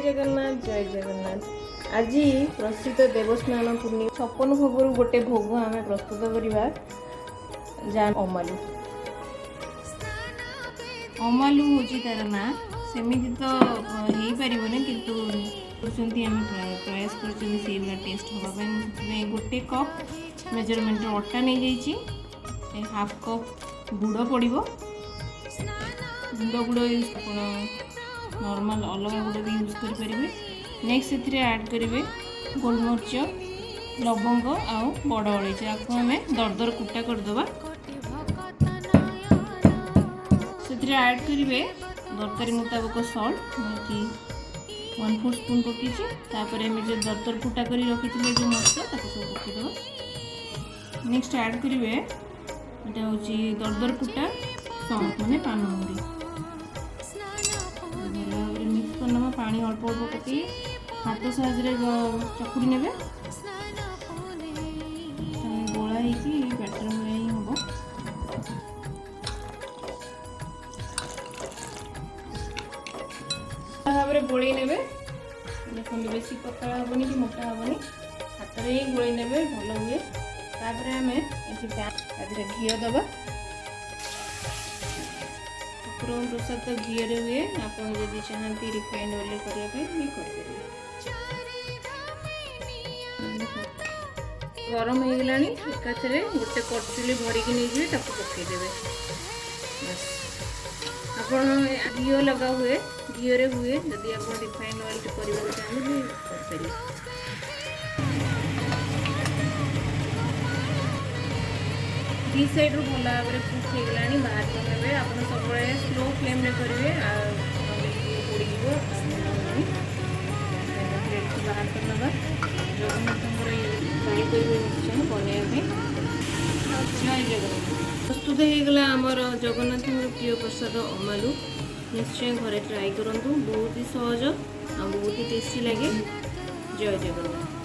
ଜଗନ୍ନାଥ, ଜୟ ଜଗନ୍ନାଥ। ଆଜି ପ୍ରସିଦ୍ଧ ଦେବସ୍ନାନ ପୂର୍ଣ୍ଣିମା। 56 ଭୋଗରୁ ଗୋଟେ ଭୋଗ ଆମେ ପ୍ରସ୍ତୁତ କରିବା, ଯାହା ଅମାଲୁ। ଅମାଲୁ ହେଉଛି ତାର ନାଁ। ସେମିତି ତ ହେଇପାରିବନି, କିନ୍ତୁ କରୁଛନ୍ତି, ଆମେ ପ୍ରୟାସ କରୁଛନ୍ତି ସେଇଭଳିଆ ଟେଷ୍ଟ ହେବା ପାଇଁ। ମୁଁ ସେଥିପାଇଁ ଗୋଟେ କପ୍ ମେଜରମେଣ୍ଟର ଅଟା ନେଇଯାଇଛି। ହାଫ୍ କପ୍ ଗୁଡ଼ ପଡ଼ିବ। ଗୁଣ୍ଡ ଗୁଡ଼ ୟୁଜ୍, ଆପଣ ନର୍ମାଲ୍ ଅଲଗା ଗୁଡ଼ ବି ୟୁଜ୍ କରିପାରିବେ। ନେକ୍ସଟ ସେଥିରେ ଆଡ଼୍ କରିବେ ଗୋଲମରିଚ, ଲବଙ୍ଗ ଆଉ ବଡ଼ ଅଳେଇଚ। ଆକୁ ଆମେ ଦରଦର କୁଟା କରିଦେବା। ସେଥିରେ ଆଡ଼୍ କରିବେ ଦରକାରୀ ମୁତାବକ ସଲ୍ଟ। ମୁଁ ଏଠି 1/4 ସ୍ପୁନ୍ ପକାଇଛି। ତାପରେ ଆମେ ଯେଉଁ ଦରଦର କୁଟା କରି ରଖିଥିଲେ ଯେଉଁ ମସଲା, ତାକୁ ସବୁ ପକାଇଦେବା। ନେକ୍ସଟ ଆଡ଼୍ କରିବେ, ଏଇଟା ହେଉଛି ଦରଦର କୁଟା ସଉମ୍ଫ, ମାନେ ପାନମହୁରି। ଭଲ ଭାବରେ ମିକ୍ସ କରିନେବା। ପାଣି ଅଳ୍ପ ଅଳ୍ପ ପକାଇ ହାତ ସାହାଯ୍ୟରେ ଚକୁଡ଼ି ନେବେ। ତାହେଲେ ଗୋଳା ହେଇକି ବ୍ୟାଟର ଭଳିଆ ହିଁ ହେବ। ଭାବରେ ଗୋଳେଇ ନେବେ। ଦେଖନ୍ତୁ, ବେଶୀ ପତଳା ହେବନି କି ମୋଟା ହେବନି। ହାତରେ ହିଁ ଗୋଳେଇ ନେବେ, ଭଲ ହୁଏ। ତାପରେ ଆମେ ଏଠି ତା ଦେହରେ ଘିଅ ଦେବା। ଠାକୁରଙ୍କ ପ୍ରସାଦ ତ ଘିଅରେ ହୁଏ। ଆପଣ ଯଦି ଚାହାନ୍ତି ରିଫାଇଣ୍ଡ ଅଏଲ୍ରେ କରିବା ପାଇଁ ବି କରିପାରିବେ। ଦେଖ, ଗରମ ହେଇଗଲାଣି। ଏକାଥରେ ଗୋଟେ କରଚୁଲି ଭରିକି ନେଇଯିବେ, ତାକୁ ପକାଇଦେବେ, ବାସ୍। ଆପଣ ଘିଅ ଲଗା ହୁଏ, ଘିଅରେ ହୁଏ। ଯଦି ଆପଣ ରିଫାଇଣ୍ଡ ଅଏଲ୍ କରିବାକୁ ଚାହାନ୍ତି ବି କରିପାରିବେ। ଦି ସାଇଡ଼୍ରୁ ଭଲ ଭାବରେ କୁକ୍ ହେଇଗଲାଣି, ବାହାର କରିନେବେ। ଆପଣ ସବୁବେଳେ ସ୍ଲୋ ଫ୍ଲେମ୍ରେ କରିବେ, ଆଉ ନହେଲେ ଘିଅ ପୋଡ଼ିଯିବ, ଭଲ ହେବନି। ପ୍ଲେଟ୍କୁ ବାହାର କରିନେବା। ଜଗନ୍ନାଥଙ୍କର ଟ୍ରାଏ କରିବେ ନିଶ୍ଚୟ ବନେଇବା ପାଇଁ। ଜୟ ଜଗନ୍ନାଥ। ପ୍ରସ୍ତୁତ ହେଇଗଲା ଆମର ଜଗନ୍ନାଥଙ୍କର ପ୍ରିୟ ପ୍ରସାଦ ଅମାଲୁ। ନିଶ୍ଚୟ ଘରେ ଟ୍ରାଏ କରନ୍ତୁ। ବହୁତ ହି ସହଜ ଆଉ ବହୁତ ହି ଟେଷ୍ଟି ଲାଗେ। ଜୟ ଜଗନ୍ନାଥ।